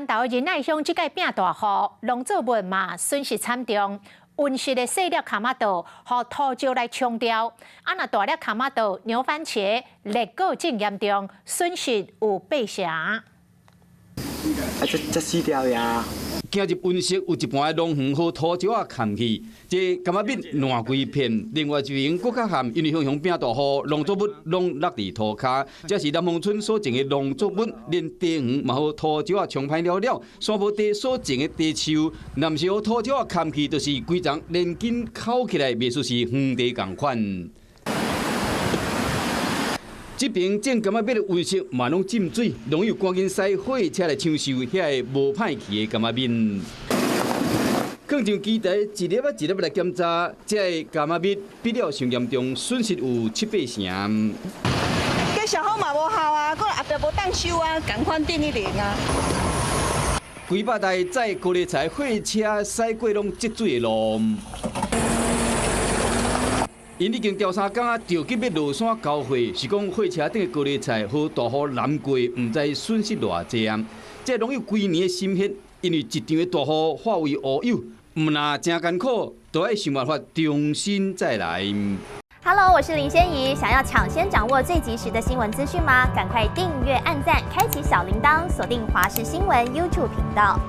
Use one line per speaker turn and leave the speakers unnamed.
南投仁愛鄉這擺變大雨，農作物嘛損失慘重。溫室的細粒跤仔稻，予土石來沖掉。啊，若大粒跤仔稻、牛番茄裂果症嚴重，損失有八成。
啊，這這死掉呀！
行入溫室有一半的農園予土石仔崁去，這柑仔蜜爛規片。另外一邊閣較慘，因為雄雄變大雨，農作物攏落佇塗跤。這是南豐村所種的農作物，連茶園嘛予土石仔沖歹了了。山坡地所種的茶樹，若毋是予土石仔崁去，就是規叢連根抾起來，袂輸是園地仝款。這邊種柑仔蜜的溫室嘛攏浸水，農友趕緊駛貨車來搶收遐個無歹去的柑仔蜜。囥上機台一粒仔一粒來檢查，這个柑仔蜜比了傷嚴重，損失有七八成。
計小好嘛無效啊，閣後壁無當收啊，仝款頂一輪啊。
幾百台載高麗菜貨車駛過攏積水的路。𪜶已經調三工啊，著急欲落山交貨，是講貨車頂的高麗菜予大雨淋過，毋知損失偌濟啊！這農友規年的心血，因為一場的大雨化為烏有，毋但誠艱苦，都愛想辦法重新再來。
Hello，我是林仙怡，想要搶先掌握最及時的新聞資訊嗎？趕快訂閱、按讚、開啟小鈴鐺，鎖定華視新聞 YouTube 頻道。